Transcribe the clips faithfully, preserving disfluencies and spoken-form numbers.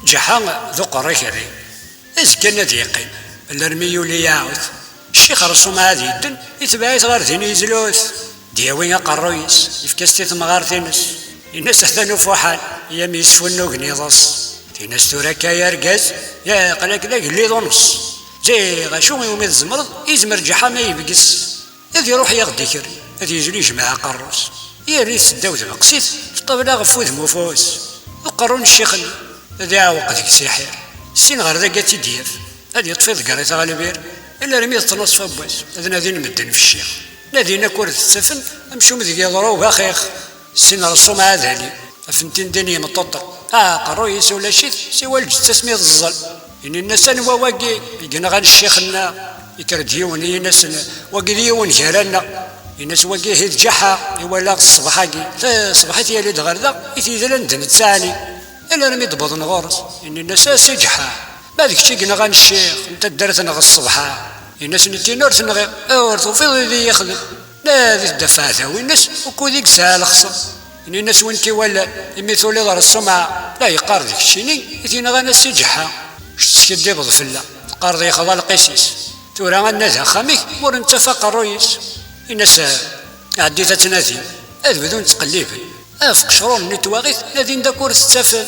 Ǧeḥḥa d uqerru ikerri. Azekka-nni ad yeqqim, alarmi yuli iɛawed. Ccix Ṛsum ɛad yedden, itbeɛ-it ɣer din yezlut. D-yawi aqerruy-is, yefka-as-t i temɣart-ines. Yenna-as: "Atan ufuḥan, i am-yesfunnugen iḍes." Tin-as: "Tura akka ay argaz, ya aql-ak d agellid uneṣ. Ziɣ acu iwumi tzemreḍ, izmer Ǧeḥḥa ma yebges." Ad iruḥ yaɣ-d ikerri, ad yezlu yejmeɛ aqerru-s. Yerr-it seddaw tbeqsit, f ṭṭabla ɣef wudem ufus. Uqerru n ccix-nni, ad iɛweq deg-s iḥir. Syin ɣer dagi ad tt-id-yaf, ad yeṭṭef iḍegger-it ɣer lbir, alarmi d ttnaṣfa n wass, ad nadin medden f ccix. Nadin akk ur t-ttafen, amcum deg yeḍru ubaxix. Syin Ṛsum ɛad ali, afen-t-in din yemṭuṭṭer. Aqerruy-is ulac-it, siwa lǧetta-s mi teẓẓel. Inin-as: "Anwa wagi i yenɣan ccix-nneɣ?" Yekker-d yiwen, inin-asen: "Wagi d yiwen gar-aneɣ." Inin-as: "Wagi ihi d Ǧeḥḥa i walaɣ ṣṣbeḥ-agi. Taṣebḥit yali-d ɣer da, i t-yedlan d netta ɛni." Alarmi d-wwḍen ɣur-s, inin-as: "A Si Ǧeḥḥa, ma d kečč i yenɣan ccix n taddart-nneɣ ṣṣbeḥ-a?" Inin-as: "Nekkini ur t-nɣiɣ." "Ur tufiḍ id i yexdem?" Nadi-t-id ɣef aɛdaw-ines, ukud i yesɛa lexṣer. Inin-as: "Win k-iwalan, imi tuliḍ ɣer ṣṣumɛa, la yeqqar d keččini i t-yenɣan a Si Ǧeḥḥa. Ur tettskiddibeḍ fell-aɣ, teqqareḍ yexḍa lqis-is. Tura ad nadi axxam-ik, ma ur nettaf aqerruy-is." Inin-as: "Ɛeddit ad tt-nadim." Ad bdun ttqelliben. Af qecrur-nni n twaɣit, nadin-d akk ur t-ttafen.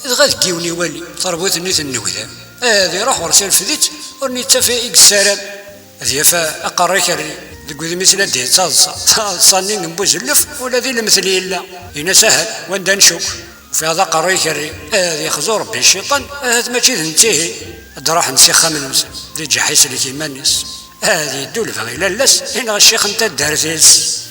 Dɣa deg yiwen iwali tarbut-nni tennegdam. Ad iruḥ ɣur-s irfed-itt, ur nettaf i yessaram. Ad yaf aqerru ikerri, deg wudem-is la d-yettaḍsa. Taḍsa-nni n buzelluf ula di lemtel yella. Inin-as: "Ahat, wanda ncuk? Ufiɣ-d aqerru ikerri." Ad yexzu Rebbi cciṭan, ahat mačči d nettihi. Ad d-ruḥen s ixxamen-nsen. Di Ǧeḥḥa isellek iman-is. Ad yeddu lebɣi lalla-s, yenɣa ccix n taddart-is.